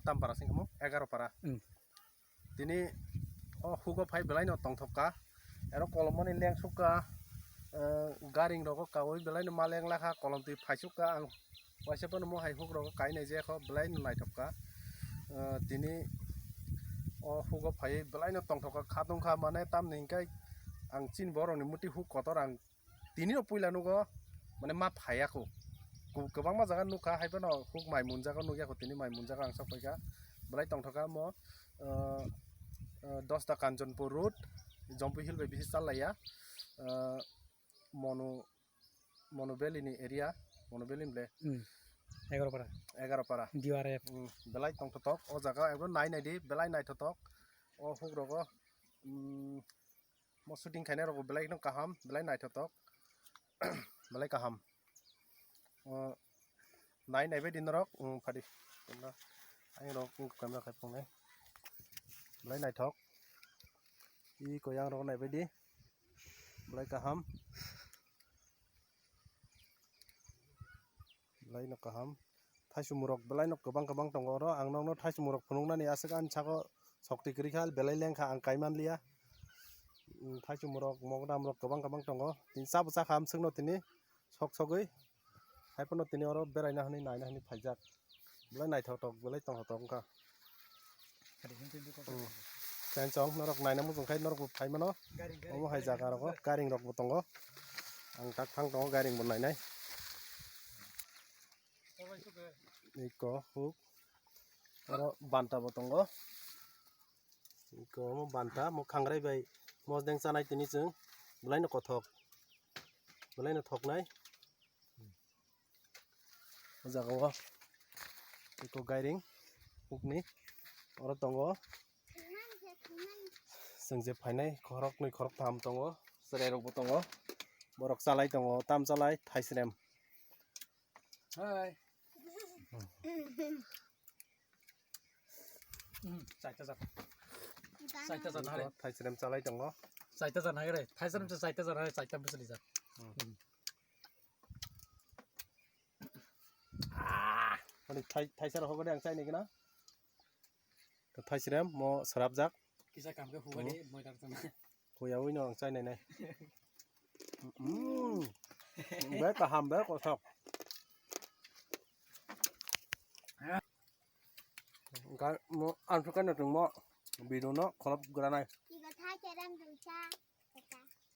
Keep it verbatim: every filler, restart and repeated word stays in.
tam para sing kamo, egaroh para. Hmm. Tini o hugo phai belai no tongthok ka. Ero kolom mani leng suk ka, eh, garing rogo kaui belai no ma leng lakha, kolom twi phai suk ka. Ang waisa phano mo hai huk rogo kai nai je kho, belai no naithok ka. Eh, tini o hugo phai belai no tongthok ka, khatung kha mane tamni hingkai ang chini borok ni muti huk kotor ang tini no puila nugo, mane ma phaiya kho. Ku-, kwbangma jaga nukha, hai phano huk mai munjago nukya kho, tini mai munjago ang sok paikha. Belai tongthok ka mo, eh, eh, dosta Kanchanpur road, Jampui Hill bai bisi chal laiya. Eh, Monu, Monu Valley ni area, Monu Valley ni ble. Hmm. Egaroh para. Egaroh para. D R F. Hmm, belai tongthok, o jaga ekdom nai nai di, belai naithotok. O huk rogo, hmm, mo shooting khainai rok bo belai no kaham, belai naithotok, belai kaham. O, nai nai bai di norok, um, phadi. Tongna, ang rok, um, camera khai phungnai. Belai naithok. I koyang rok nai bai di. Belai kaham. Belai no kaham. Thaisumung rok belai no kwbang kwbang tongo oro. Ang nokno thaisumung rok phunuknani aswk ani saka sokti kwrwi kha, belai lengkha ang kai manliya. Mm, thaisumung rok, mogodam rok kwbang kwbang tongo. Tini chabo chakha amswkno tini sok sogwi. Hai phano tini oro beraina hwnwi naina hwnwi phaijak. Belai naithotok, belai tongthok wngkha. Hmm. Cheng chong norok naina muchung khai norok bo phai mano. Omo hai jaga rogo garing rok bo tongo. Ang tak thang tongo garing bo nainai. Iko huk. Oro banta bo tongo. Iko omo banta mo khangrai bai mosdeng chanai tini chwng. Belai no kothok. Belai no thoknai. O jaga o eko gairing hukni oro tongo. Chwng je phainai khoroknwi khoroktham tongo, chwrairokbo tongo. Borok chalai tongo, tam chalai thaisrem. Hai. Hmm, chaita jat. Chaita jat hai. Thaisrem chalai tongo. Chaita jat hai re. Thaisrem se chaita jat hai, chaita bwswli jat. Hmm. Hmm. Ah, ani thai, thaisa rok hokhe ang chainai gana. To thaisrem mo srapjak. Kisa kam khe hukari, hmm, moi tak tong. Huyawi no ang chainai nai. Mm. Be kaham be kothok. Ga mo ang suka no tong mo. Bidung no kholop granai.